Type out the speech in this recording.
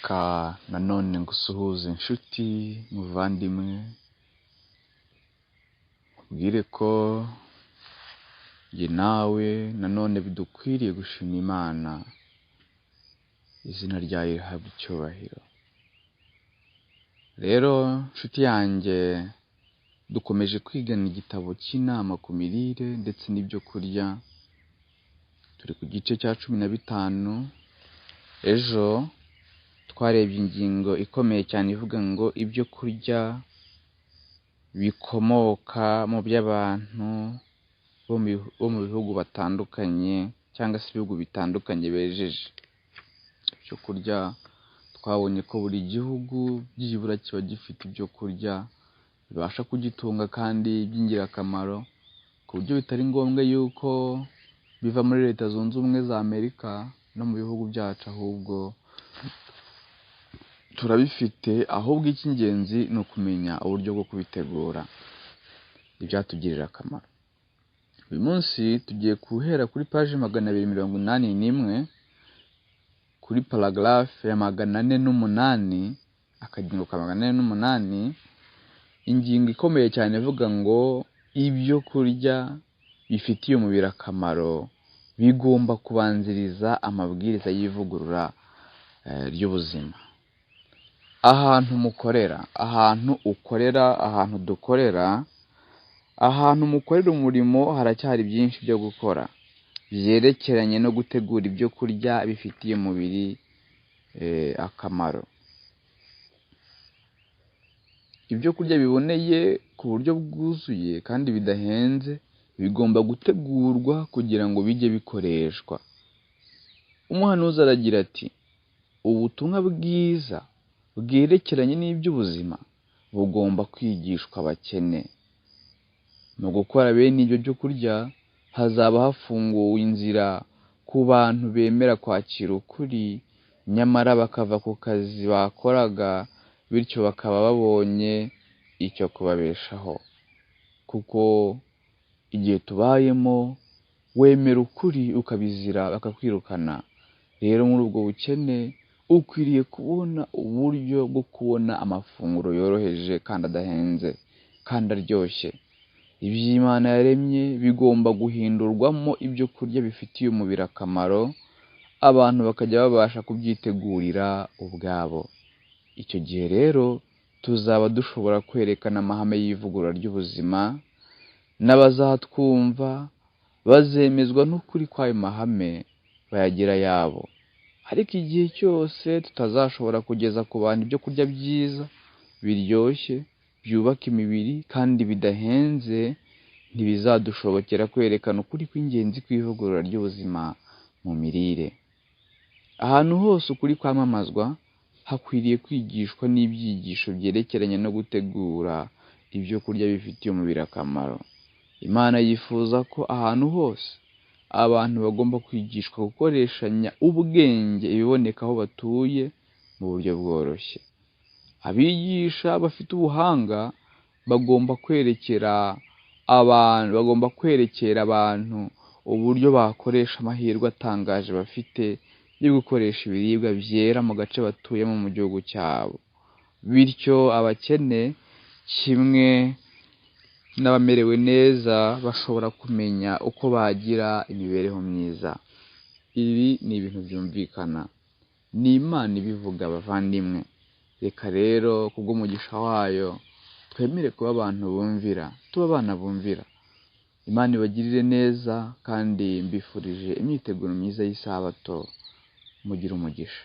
Reka nanone ngusuhuze inshuti muvandimwe, nkubwire ko njye nawe nanone bidukwiriye gushima Imana, izina ryayo rihabwe icyubahiro. Rero nshuti yanjye, dukomeje kwigana igitabo cy'inama ku mirire ndetse n'ibyo kurya, turi ku gice cya 15, ejo twarebye ingingo ikomeye cyane ivuga ngo ibyo kurya bikomoka mu by'abantu bo mu bihugu batandukanye cyangwa se ibihugu bitandukanye bejeje. Ibyo kurya twabonye ko buri gihugu byibura kiba gifite ibyo kurya bibasha kugitunga kandi by'ingirakamaro, ku buryo bitari ngombwa yuko biva muri Leta Zunze Ubumwe za Amerika no mu bihugu byacu, ahubwo turabifite, ahubwo icy'ingenzi ni ukumenya uburyo bwo kubitegura ibyatugirira akamaro. Uyu munsi tugiye guhera kuri paji 281, kuri paragarafe ya 408, akagingo ka 408, ingingo ikomeye cyane ivuga ngo ibyo kurya bifitiye umubiri akamaro bigomba kubanziriza amabwiriza y'ivugurura ry'ubuzima. Ahantu mukorera, ahantu ukorera, ahantu dukorera, ahantu mukorera umurimo haracyari byinshi byo gukora byerekeranye no gutegura ibyo kurya bifitiye umubiri akamaro. Ibyo kurya biboneye ku buryo bwuzuye kandi bidahenze bigomba gutegurwa kugira ngo bijye bikoreshwa. Umuhanuzi aragira ati ubutumwa bwiza bwerekeranye n'iby'ubuzima bugomba kwigishwa abakene. Mu gukora bene ibyo byo kurya hazaba hafunguwe inzira ku bantu bemera kwakira ukuri, nyamara bakava ku kazi bakoraga, bityo bakaba babonye icyo kubabeshaho. Kuko igihe tubayemo wemera ukuri ukabizira bakakwirukana. Rero muri ubwo bukene ukwiriye kubona uburyo bwo kubona amafunguro yoroheje kandi adahenze kandi aryoshye. Iby'Imana yaremye bigomba guhindurwamo ibyo kurya bifitiye umubiri akamaro, abantu bakajya babasha kubyitegurira ubwabo. Icyo gihe rero tuzaba dushobora kwerekana amahame y'ivugurura ry'ubuzima, n'abazatwumva bazemezwa n'ukuri kw'ayo mahame bayagira ayabo. Ariko igihe cyose tutazashobora kugeza ku bantu ibyo kurya byiza, biryoshye, byubaka imibiri kandi bidahenze, ntibizadushobokera kwerekana ukuri kw'ingenzi kw'ivugurura ry'ubuzima mu mirire. Ahantu hose ukuri kwamamazwa, hakwiriye kwigishwa n'ibyigisho byerekeranye no gutegura ibyo kurya bifitiye umubiri akamaro. Imana yifuza ko ahantu hose abantu bagomba kwigishwa gukoreshanya ubwenge ibiboneka aho batuye mu buryo bworoshye. Abigisha bafite ubuhanga bagomba kwerekera abantu uburyo bakoresha amahirwe atangaje bafite yo gukoresha ibiribwa byera mu gace batuyemo mu gihugu cyabo. Bityo abakene kimwe n'abamerewe neza bashobora kumenya uko bagira imibereho myiza. Ibi ni ibintu byumvikana, ni Imana ibivuga bavandimwe. Reka rero kubw'umugisha wayo twemere kuba abantu bumvira, tuba abana bumvira. Imana ibagirire neza kandi mbifurije imyiteguro myiza y'isabato. Mugire umugisha.